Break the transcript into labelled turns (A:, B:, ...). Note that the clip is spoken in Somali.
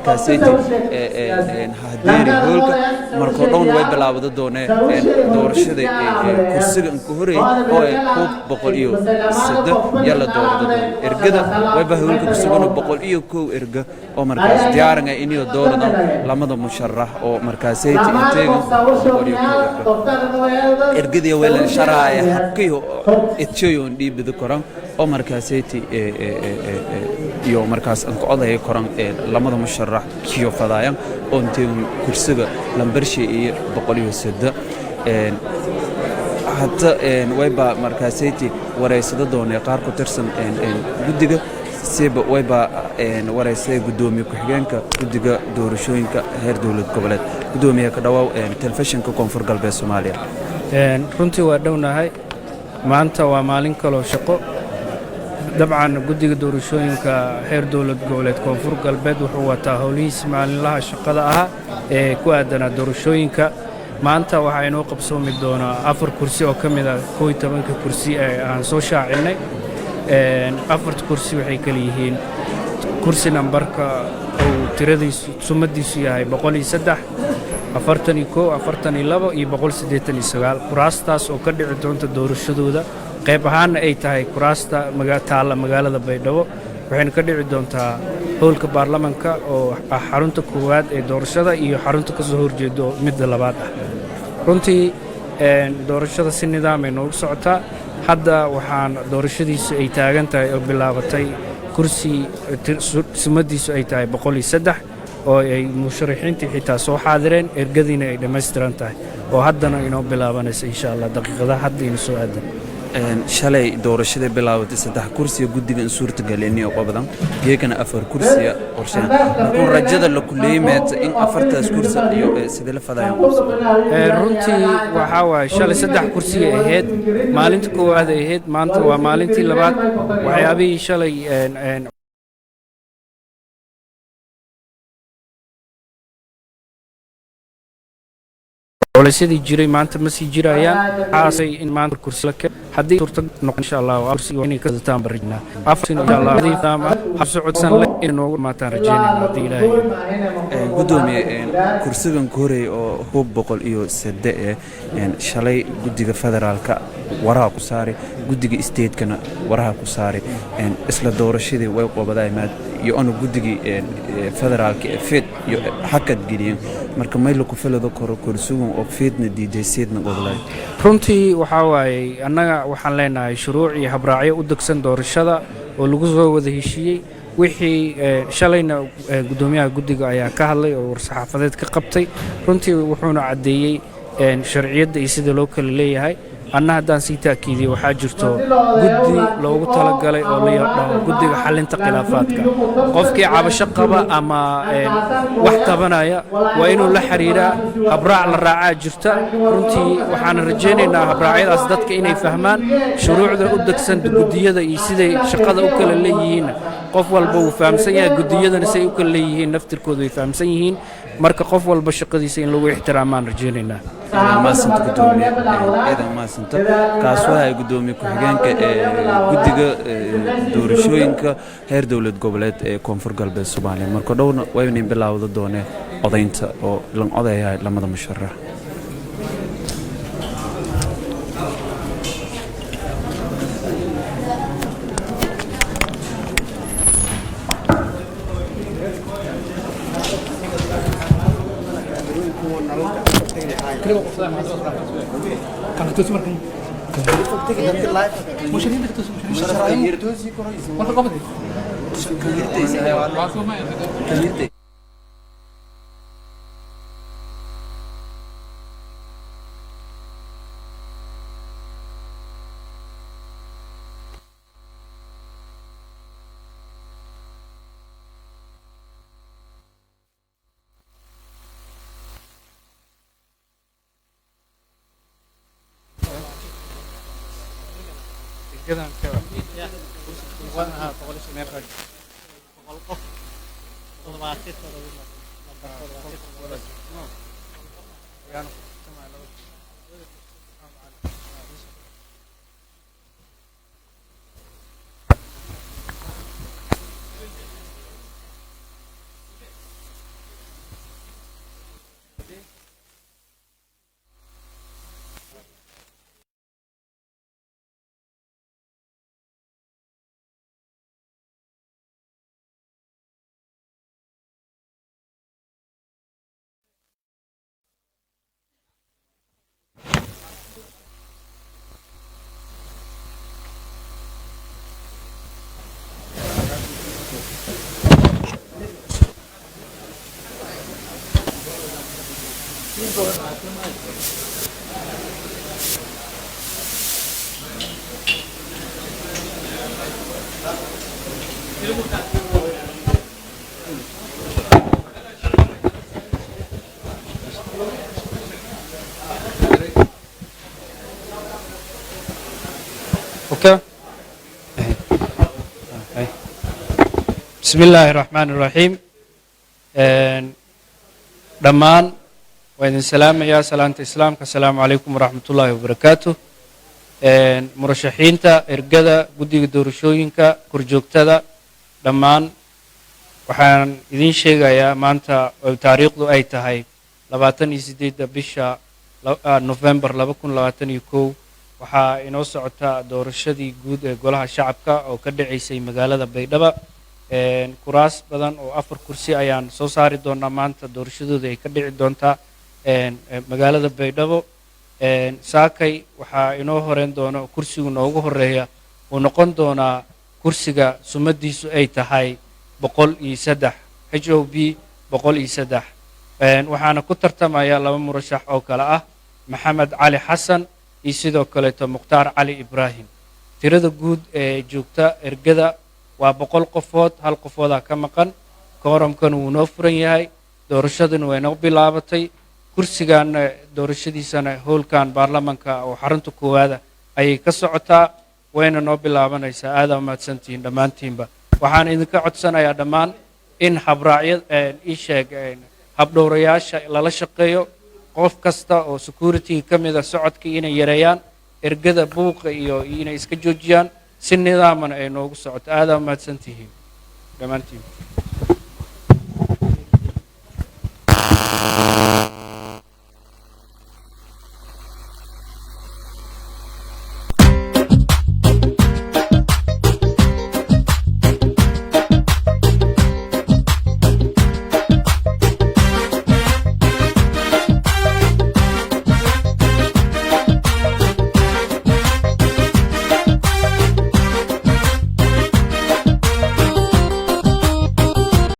A: Markaasayti hadeeri hoolka markoo dhown way bilaabada doonee doorashada kursiga inka horeey oo ay hub 103 yalla doorada doona. Ergada wayba hoolka ku sugan 101 erga oo markaas diyaaranga inay dooradaan lamada musharax oo markaasayti inteega 101 erga. Ergadii weelan sharaaya habkiyo etjoyon dhiibida koran oo markaasayti iyo markaas anka odaya koran lamada musharax kiyo fadaayan oo inteegan kursiga lambarshay iyo 103. Hata wayba markaasayti wareysado doonee qaar ku tirsan guddiga, siba wayba wareysaday guddoomiye ku-xigeenka guddiga doorashooyinka heer dowlad goboleed. Guddoomiye, ka dhawaaw telefishinka Koonfur Galbeed Soomaaliya.
B: Runtii waa dhownahay. Maanta waa maalin kaloo shaqo. Dabcan guddiga doorashooyinka heer dowlad goboleed Koonfur Galbeed wuxuu wataa howlihiisi maalinlaha shaqada ahaa ee ku aadanaa doorashooyinka. Maanta waxaa inoo qabsoomi doonaa 4 kursi oo ka mid ah 11-ka kursi ee aan soo shaacinay. Afarta kursi waxay kala yihiin kursi nambarka uu tiradiisu sumadiisu yahay 103, 41, 42 iyo 189. Kuraastaas oo ka dhici doonta doorashadooda qayb ahaanna ay tahay kuraasta taalla magaalada Baydhabo, waxayna ka dhici doontaa howlka baarlamanka oo ah xarunta koowaad ee doorashada iyo xarunta ka soo horjeedo midda labaad ah. Runtii doorashada si nidaamay noogu socotaa. Hadda waxaan doorashadiisu ay taagan tahay oo bilaabatay kursi sumadiisu ay tahay 103 oo ay musharaxiintii xitaa soo xaadireen, ergadiina ay dhammaystiran tahay oo haddana inoo bilaabanaysa insha Allah daqiiqadaha hadda ina soo aadan.
A: Shalay doorashadii bilaabatay 3 kursiga guddiga in suurtageliniyo qobadan, geekana 4 kursiya qorsheen. Markuu rajada la kuleeymeeta in afartaas kursi iyo sidee la fadayaan qabso?
B: Runtii waxaa waaye shalay 3 kursigay ahayd, maalinta koowaad ay ahayd. Maanta waa maalintii labaad. Waxyaabihii shalay culaysyadii jiray maanta ma sii jirayaan. Waxaasay in maanta kursi la haddii suurta noqon insha Allah kursiga inay ka dataan barajnaa afar insha Allah socodsan leh inay noogu dhimaataan rajaynayna haddii Ilaahay.
A: Guddoomiye, kursigan ku horeeyay oo hub 103 ee shalay guddiga federaalka waraha ku saaray, guddiga statekana waraha ku saaray, isla doorashadii way qobadaay iyo ona guddigii federaalka ee FIED iyo hakad geliyeen. Marka mayla ku filado koro kursigan oo FIEDna diiday seedna qobaday?
B: Runtii waxaa waaye annaga waxaan leenahay shuruuc iyo habraacyo u degsan doorashada oo lagu soo wada heshiiyey. Wixii shalayna guddoomiyaha guddiga ayaa ka hadlay oo war-saxaafadeed ka qabtay. Runtii wuxuuna caddeeyey sharciyadda iyo sida loo kala leeyahay. Anna haddaan sii taakiidiyo, waxaa jirto guddi loogu talagalay oo la yidhaho guddiga xalinta khilaafaadka. Qofkii cabasho qaba ama wax tabanaya waa inuu la xiriiraa. Habraac la raacaa jirta. Runtii waxaan rajaynaynaa habraacyadaas dadka inay fahmaan shuruucda u degsan guddiyada iyo siday shaqada u kala leeyihiinna. Qof walba wuu fahamsan yahay, guddiyadana siay u kala leeyihiin naftirkoodu way fahamsan yihiin. Marka qof walba shaqadiisa in lagu ixtiraamaan rajaynaynaa.
A: Maasanta gudoomiye, ciidan maasanta. Kaas waxay gudoomiye ku-xigeenka ee guddiga doorashooyinka heer dowlad goboleed ee Koonfur Galbeed Soomaaliya. Marka dhowna wayna bilaawda doonee odaynta oo lan odayahay lamada musharax.
B: Okay. Bismi illaahi raxmaan iraxiim. Dhammaan waa idin salaamayaa salaanta islaamka. Asalaamu calaykum waraxmat ullaahi wabarakaatu. Murashaxiinta, ergada, guddiga doorashooyinka, korjoogtada, dhammaan waxaan idiin sheegayaa maanta oo taariikhdu ay tahay 28-da bisha November 2021, waxaa inoo socota doorashadii guud ee golaha shacabka oo ka dhacaysay magaalada Baydhaba. Kuraas badan oo afar kursi ayaan soo saari doonaa maanta, doorashadooda ay ka dhici doontaa magaalada Baydhabo. Saakay waxaa inoo horeyn doono kursigu noogu horeeya uu noqon doonaa kursiga sumadiisu ay tahay 103, HOB 103. Waxaana ku tartamaya laba murashax oo kale ah Maxamed Cali Xasan iyo sidoo kaleeto Mukhtaar Cali Ibraahim. Tirada guud ee joogta ergada waa 100 qofood, hal qofoodaa ka maqan. Kooramkana wuu noo furan yahay, doorashaduna way noo bilaabatay. Kursigaana doorashadiisana howlkan baarlamanka oo xarunta koowaada ayay ka socotaa, wayna noo bilaabanaysaa. Aadaa umahadsantihiin dhammaantiinba. Waxaan idinka codsanayaa dhammaan in habraacya ii sheeg habdhowrayaasha lala shaqeeyo, qof kasta oo security ka mida socodka inay yareeyaan, ergada buuqa iyo inay iska joojiyaan, si nidaamana ay noogu socoto. Aadaa umahadsantihiin dhammaantiin.